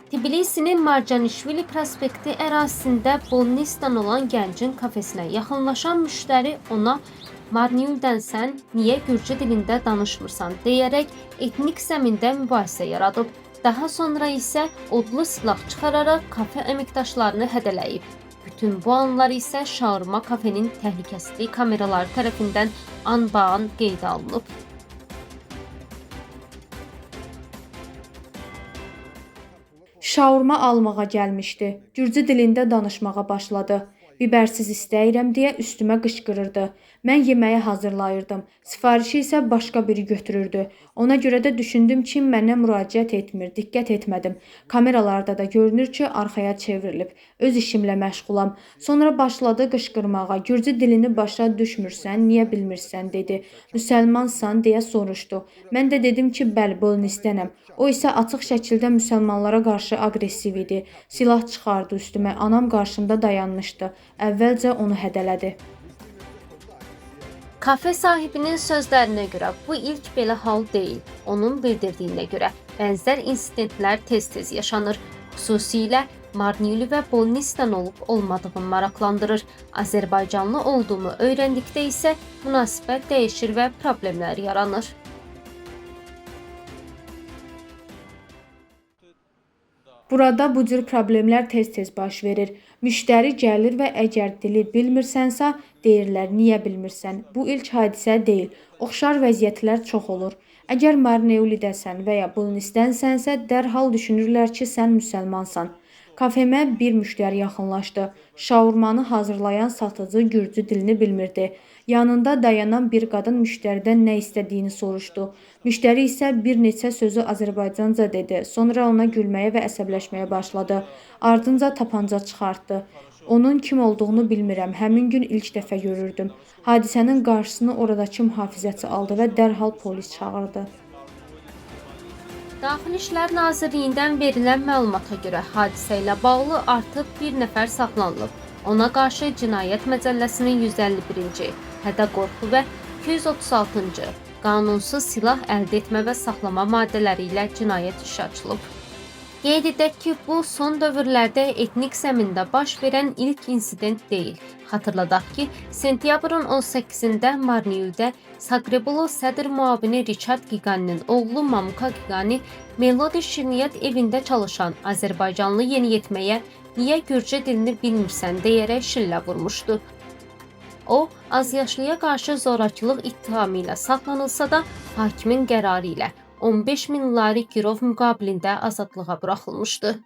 Tbilisinin Marjanishvili prospekti ərazisində Bolnistan olan gəncin kafesinə yaxınlaşan müştəri ona "Marneulidənsən, niyə gürcü dilində danışmırsan?" deyərək etnik zəmində mübahisə yaradıb. Daha sonra isə odlu silah çıxararaq kafe əməkdaşlarını hədələyib. Bütün bu anlar isə Şaurma kafenin təhlükəsizlik kameraları tərəfindən anbaan qeydə alınıb. Şaurma almağa gəlmişdi. Gürcü dilində danışmağa başladı. Bibərsiz istəyirəm deyə üstümə qışqırırdı. Mən yeməyi hazırlayırdım. Sifarişi isə başqa biri götürürdü. Ona görə də düşündüm ki, mənə müraciət etmir, diqqət etmədim. Kameralarda da görünür ki, arxaya çevrilib. Öz işimlə məşğulam. Sonra başladı qışqırmağa. Gürcü dilini başa düşmürsən, niyə bilmirsən dedi. Müsəlmansan deyə soruşdu. Mən də dedim ki, bəli, Bolnisdənəm. O isə açıq şəkildə müsəlmanlara qarşı aqressiv idi. Silah çıxardı üstümə. Anam qarşımda dayanmışdı. Əvvəlcə onu hədələdi. Kafe sahibinin sözlərinə görə bu ilk belə hal deyil. Onun bildirdiyinə görə bənzər insidentlər tez-tez yaşanır. Xüsusilə Marneuli və Bolnistan olub olmadığım maraqlandırır. Azərbaycanlı olduğumu öyrəndikdə isə münasibət dəyişir və problemlər yaranır. Burada bu cür problemlər tez-tez baş verir. Müştəri gəlir və əgər dili bilmirsənsə, deyirlər, niyə bilmirsən? Bu ilk hadisə deyil. Oxşar vəziyyətlər çox olur. Əgər Marneulidəsən və ya Bolnisdənsənsə, dərhal düşünürlər ki, sən müsəlmansan. Kafemə bir müştəri yaxınlaşdı. Şaurmanı hazırlayan satıcı gürcü dilini bilmirdi. Yanında dayanan bir qadın müştəridən nə istədiyini soruşdu. Müştəri isə bir neçə sözü Azərbaycanca dedi. Sonra ona gülməyə və əsəbləşməyə başladı. Ardınca tapanca çıxartdı. Onun kim olduğunu bilmirəm. Həmin gün ilk dəfə görürdüm. Hadisənin qarşısını oradakı mühafizəçi aldı və dərhal polis çağırdı. Daxili İşlər Nazirliyindən verilən məlumata görə hadisə ilə bağlı artıq bir nəfər saxlanılıb. Ona qarşı Cinayət Məcəlləsinin 151-ci hədə-qorxu və 236-cı qanunsuz silah əldə etmə və saxlama maddələri ilə cinayət işi açılıb. Qeyd edək ki, bu son dövrlərdə etnik zəmində baş verən ilk insident deyil. Xatırladaq ki, sentyabrın 18-də Marneuldə Sakrebulo sədr müavini Richard Giqaninin oğlu Mamuka Giqani Melodi Şirniyyat evində çalışan Azərbaycanlı yeniyetməyə "Niyə gürcü dilini bilmirsən?" deyərək şillə vurmuşdu. O, azyaşlıya qarşı zorakılıq ittihamı ilə saxlanılsa da, hakimin qərarı ilə 15 min lari girov müqabilində azadlığa buraxılmışdı.